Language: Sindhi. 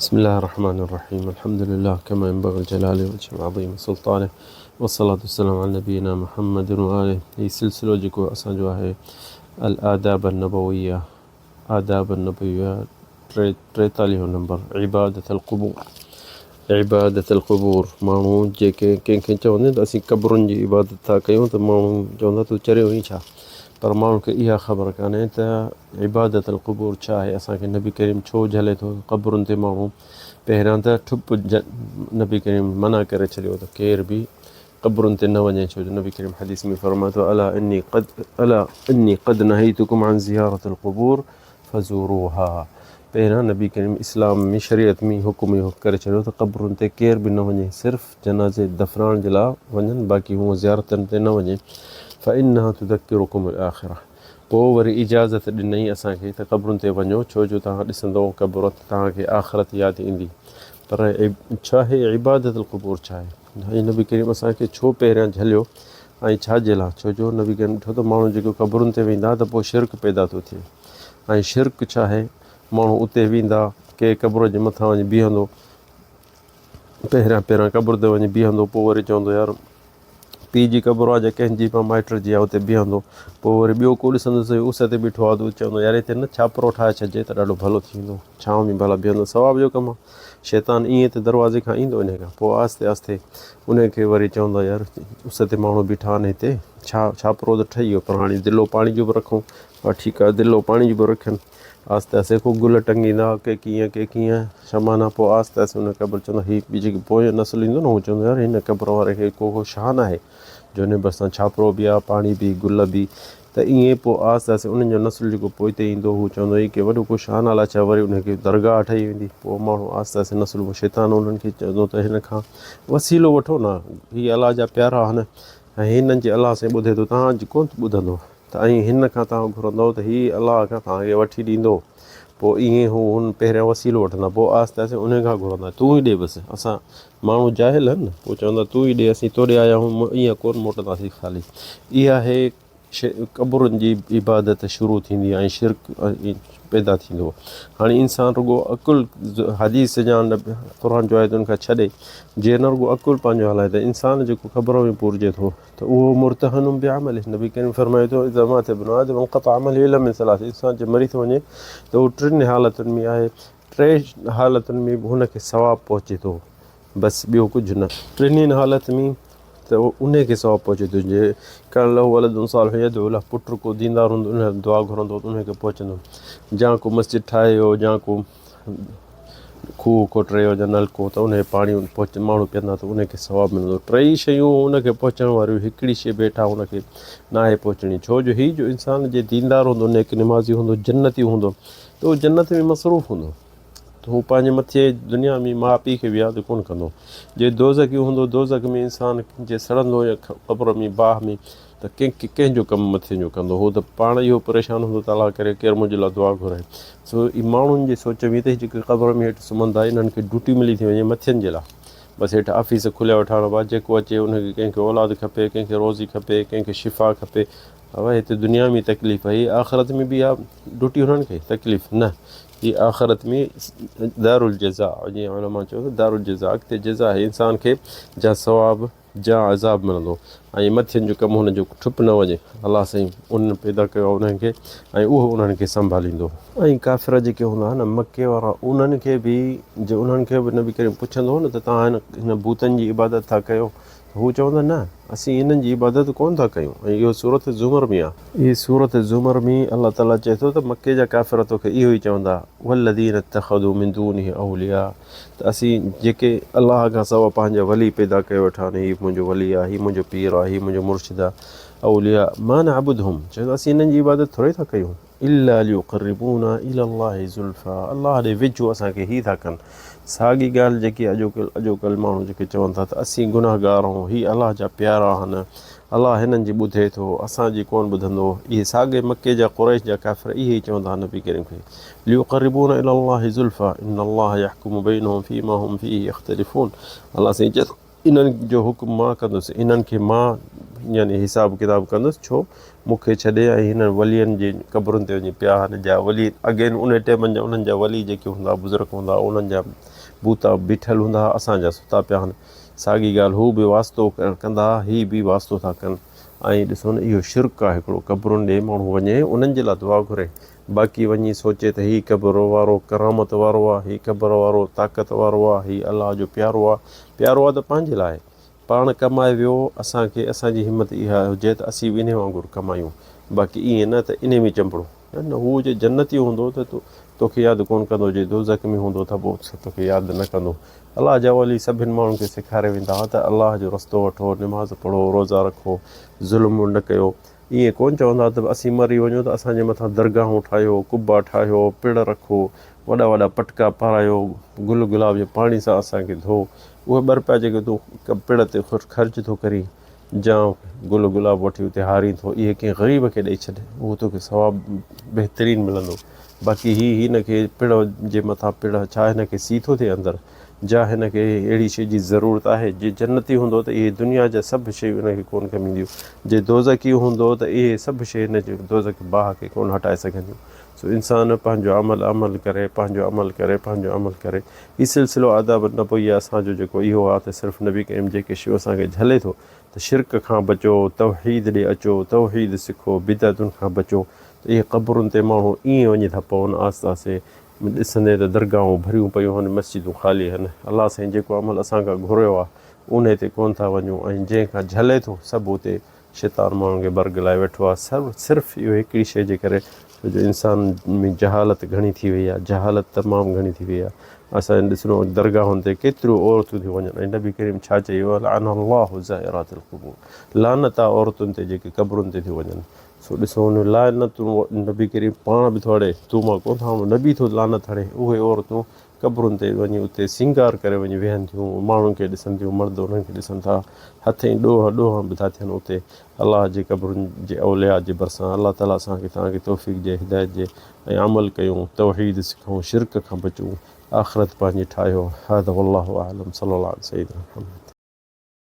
بسم الله الرحمن الرحيم الحمد لله كما ينبغي لجلاله وجهه العظيم وسلطانه والصلاة والسلام على نبينا محمد وآله. هي سلسلو جيڪو اسان جو آهي الآداب النبوية، آداب النبوية 43 نمبر، عبادة القبور. عبادة القبور، ماڻهو جيڪي ڪنهن کي چوندا آهن ته اسين قبرن جي عبادت ٿا ڪيون ته ماڻهو چوندا تون چريو آهين ڇا؟ پر ماڻهن کي اها خبر ڪانهي ته عبادت القبور ڇا آهي؟ اسان کي نبي ڪريم ڇو جهلي ٿو؟ قبرن تي ماڻهو پهريان ته ٺپ نبي ڪريم منع ڪري ڇڏيو ته ڪير به قبرن تي نه وڃي، ڇو جو نبي ڪريم حديث ۾ فرمائي ٿو الا اني قد الا اني قد نهيتڪم عن زيارة القبور فزوروها. پهريان نبي ڪريم اسلام ۾ شريعت ۾ حڪم اهو ڪري ڇڏيو ته قبرن تي ڪير به نه وڃي، صرف جنازي دفنائڻ جي لاء وڃن، باقي هونء زيارتن تي نه وڃي. فانها تذڪرڪم الاخرة. پوء وري اجازت ڏنائين اسان کي ته قبرن تي وڃو، ڇو جو توهان ڏسندؤ قبر ته توهان کي آخرت ياد ايندي. پر ڇا هي عبادت القبور ڇا آهي؟ ۽ نبي ڪريم اسان کي ڇو پهريان جهليو ۽ ڇا جي لاء؟ ڇو جو نبي ڪريم ڏٺو ته ماڻهو جيڪو قبرن تي ويندا ته پوء شرڪ پيدا ٿو ٿئي ۽ شرڪ ڇا آهي؟ ماڻهو اتي ويندا، ڪي قبر جي مٿان وڃي بيهندو، پهريان پهريان قبر تي وڃي بيهندو، پوء وري چوندو يار پيء جي قبر آ جا ڪنهن جي به مائٽ جي آ، اتي بيهندو. پوء وري ٻيو ڪو ڏسندس ته اس تي بيٺو آ ته چوندو يار هتي نه ڇاپرو ٺاهي ڇڏجي ته ڏاڍو ڀلو ٿي ويندو، ڇانو ۾ ڀلا بيهندو، ثواب جو ڪم آ. شيطان ائين ته دروازي کان ايندو انهي کان پوء آهستي آهستي انهي کي وري چوندو يار اس تي ماڻهو بيٺا آهن هتي ڇا ڇاپرو ته ٺهي ويو پر هاڻي دلو پاڻي جو به رکون. ها ٺيڪ آ دلو پاڻي جو به رکن. آهستي آهستي ڪو گل ٽنگيندا، ڪي ڪيئن ڪي ڪيئن شمانا. پوء آهستي آهستي ان قبر چوندا هي ٻي جيڪي پويون نسل ايندو نه هو چوندو يار هن قبر واري کي ڪو ڪو شان آهي جو هن ڀرسان ڇاپرو به آ، پاڻي به، گل به. ته ائين پوء آهستي آهستي انهن جو نسل جيڪو پوئتي ايندو هو چوندو هي ڪي وڏو ڪو شان الاء ڇا، وري ان کي درگاهه ٺهي ويندي. پوء ماڻهو آهستي آهستي نسل پوء شيطان انهن کي چوندو ته هن کان وسيلو وٺو نه، هي الله جا پيارا آهن ۽ هنن جي الله سائين ٻڌي ٿو توهان جي ڪونه ٻڌندو، ته ۽ هن کان توهان گهرندؤ ته هي الله کان توهان کي وٺي ڏيندو. پوء ائين هو هن پهريان وسيلو وٺندا، پوء آهستي آهستي انهي کان گهرندا، تون ئي ڏي بس، اسان ماڻهو جاهل آهن نه، پوء چوندا تون ئي ڏي، اسين تو ڏي آيا آهيون، ائين ڪونه موٽنداسين خالي. اها آهي قبرن جي عبادت شروع ٿيندي ۽ شرڪ پيدا ٿيندو. هاڻي انسان رڳو عقل حديث يا قرآن جو آيتن کان ڇڏي جي نه رڳو عقل پنهنجو هلائي ته انسان جيڪو قبر ۾ پورجي ٿو ته اهو مرتهن بعمله. نبي ڪريم فرمائي ٿو اذا مات ابن آدم انقطع عمله الا من ثلاث. انسان جي مري ٿو وڃي ته اهو ٽن حالتن ۾ آهي، ٽي حالتن ۾ به هن کي ثواب پهچي ٿو بس ٻيو ڪجهه نه. ٽنهين حالت ۾ ته انهي کي ثواب پهچي ٿو جي ڪان له ولد صالح يدعو له، پٽ ڪو ديندار هوندو انهي دعا گهرندو ته انهي کي پهچندو، جا ڪو مسجد ٺاهي ويو جا ڪو کوهه کوٽريو يا نلڪو ته انهي پاڻي پهچ ماڻهو پيئندا ته انهي کي ثواب ملندو. ٽئي شيون ان کي پهچڻ واريون، هڪڙي شيء به هيٺان ان کي ناهي پهچڻي. ڇو جو هي جو انسان جي ديندار هوندو، نيڪ نمازي هوندو، جنتي هوندو ته اهو جنت ۾ مصروف هوندو ته هو پنهنجي مٿي دنيا ۾ ماء پيء کي به ياد ڪونه ڪندو. جي دوزخي هوندو، دوزخ ۾ انسان جي سڙندو يا قبر ۾ باهه ۾ ته ڪنهن کي ڪنهن جو ڪم مٿي جو ڪندو. هو ته پاڻ اهو پريشان هوندو ته الله ڪري ڪير منهنجي لاء دعا گهري. سو اهي ماڻهن جي سوچ ۾ ته هي جيڪي قبر ۾ هيٺ سمهندا انهن کي ڊيوٽي ملي ٿي وڃي مٿين جي لاء. بس هيٺ آفيس کليا ويٺا آهن بابا جيڪو اچي ان کي ڪنهن کي اولاد کپي، ڪنهن کي روزي کپي، ڪنهن کي شفا کپي. بابا هتي دنيا ۾ تڪليف آهي آخرت ۾ به اها ڊيوٽي هنن کي تڪليف نه، هي آخرت ۾ دارالجزا، جيئن علماء چيو ته دارالجزا اڳتي جزا آهي انسان کي جا ثواب جا عذاب ملندو ۽ مٿين جو ڪم هن جو ٺپ نه وڃي. الله سائين انهن پيدا ڪيو آهي انهن کي ۽ اهو انهن کي سنڀاليندو. ۽ ڪافر جيڪي هوندا هئا نه مڪي وارا انهن کي به جي انهن کي به نبي ڪريم پڇندو هو نه ته توهان هن بوتن جي عبادت ٿا ڪيو ته هو چوندا نه اسين انهن جي عبادت ڪونه ٿا ڪيون ۽ اهو سورة زمر ۾ آهي. هي سورة زمر ۾ الله تعالي چئي ٿو ته مڪي جا ڪافر توکي اهو ئي چوندا والذين اتخذوا من دونه اولياء ته اسين جيڪي الله کان سواء پنهنجا ولي پيدا ڪيو ويٺا آهن، هي منهنجو ولي آهي، هي منهنجو پير آهي، هي منهنجو مرشد آهي، اولياء ما نعبدهم، چئي ٿو اسين انهن جي عبادت ٿوري ٿا ڪيون، الا ليقربونا الي الله زلفا، الله ڏي ويجهو اسان کي هي ٿا ڪن. ساڳي ڳالهه جيڪي اڄوڪل ماڻهو جيڪي چون ٿا ته اسين گنهگار آهيون، هي الله جا پيارا آهن، الله هنن جي ٻڌي ٿو، اسان جي ڪونه ٻڌندو. اهي ساڳي مڪي جا قريش جا ڪافر اهي ئي چوندا ها نبي ڪريم کي، ليقربونا الي الله زلفا ان الله يحڪم بينهم فيما هم فيه يختلفون. الله سائين چئي ٿو. انهن جو حڪم مان ڪندس، انهن کي مان يعني حساب ڪتاب ڪندس، ڇو مون کي ڇڏي ۽ هنن ولين جي قبرن تي وڃي پيا آهن، جا ولي اڳين انهي ٽيمن جا انهن جا ولي جيڪي هوندا بزرگ هوندا انهن جا بوتا بيٺل هوندا ها اسان جا ستا پيا آهن. ساڳي ڳالهه هو به واسطو ڪندا ها هي به واسطو ٿا ڪن ۽ ڏسو نه اهو شرڪ آهي هڪڙو قبرن ڏي ماڻهو وڃي انهن جي لاء دعا گهري باقي وڃي سوچي ته هي قبر وارو ڪرامت وارو آ، هي قبر وارو طاقت وارو آ، هي الله جو پيارو آ. پيارو آ ته پنهنجي لاء. پاڻ ڪمائي ويو، اسان کي اسان جي همت اها هجي ته اسين به انهي وانگر ڪمايون. باقي ائين نه ته انهي ۾ چنبڙو. نه نه هو جي جنتي هوندو ته توکي ياد ڪونه ڪندو، جي دوزخ ۾ هوندو ته به توکي ياد نه ڪندو. الله جا ولي سڀن ماڻهن کي سيکاري ويندا ها ته الله جو رستو وٺو، نماز پڙهو، روزا رکو، ظلم نه ڪيو. ائين ڪونه چوندا ته اسين مري وڃون ته اسان جي مٿان درگاهون ٺاهيو، قبا ٺاهيو، پڙ رکو، وڏا وڏا پٽڪا پارايو، گل گلاب جي پاڻي سان اسان کي ڌو. اهي ٻه رپيا جيڪي تون پڙ تي خرچ ٿو ڪرين جا گل گلاب وٺي اتي هارين ٿو، اهي ڪنهن غريب کي ڏئي ڇڏ، اهو توکي ثواب بهترين ملندو. باقي هي هن کي پڙ جي مٿان پڙ، ڇا هن کي سي ٿو ٿئي اندر؟ جا هن کي اهڙي شيء جي ضرورت آهي. جي جنتي هوندو ته اهي دنيا جا سڀ شيون هن کي ڪونه ڪم اينديون. جي دوزخي هوندو ته اهي سڀ شيء هن جي دوزخ باهه کي ڪونه هٽائي سگهنديون. سو انسان پنهنجو عمل عمل ڪري، پنهنجو عمل ڪري، پنهنجو عمل ڪري. هي سلسلو آداب النبويه اسان جو جيڪو اهو آهي ته صرف نبي ڪريم جيڪي شيون اسان کي جهلي ٿو ته شرڪ کان بچو، توحيد ڏي اچو، توحيد سکو، بدعتن کان بچو ته اهي قبرن تي ماڻهو ائين وڃي ٿا پون آهستي آهستي ڏسندين ته درگاهون ڀريون پيون هن، مسجدون خالي هن. الله سائين جيڪو عمل اسان کان گهريو آهي، انهي تي ڪونه ٿا وڃون ۽ جنهن کان جهلي ٿو، سڀ اتي شيطان ماڻهن کي برغلائي ويٺو آهي. صرف اهو هڪڙي شيء جي ڪري ڇو جو انسان ۾ جهالت گهڻي ٿي وئي آهي، جهالت تمام گهڻي ٿي وئي آهي. اسان ڏسڻو درگاهن تي ڪيتريون عورتون ٿيون وڃن ۽ نبي ڪريم ڇا چئي ويو آهي، لعن الله زائرات القبور، لعنت آهي عورتن تي جيڪي قبرن تي ٿيون وڃن. سو ڏسو ان لعنتون نبي ڪريم پاڻ به ٿو هڻي، تون مان ڪونه ٿو هڻان، نبي ٿو لعنت هڻي. اهي عورتون قبرن تي وڃي اتي سينگار ڪري وڃي ويهن ٿيون، ماڻهن کي ڏسن ٿيون، مرد انهن کي ڏسن ٿا، هٿين ڏوهه ڏوهه به ٿا ٿين اتي الله جي قبرن جي اولياء جي ڀرسان. الله تعالي اسان کي توهان کي توفيق ڏي، هدايت ڏي ۽ عمل ڪيون، توحيد سکون، شرڪ کان بچون، آخرت پنهنجي ٺاهيو. هذا والله اعلم صلي الله علي سيدنا محمد.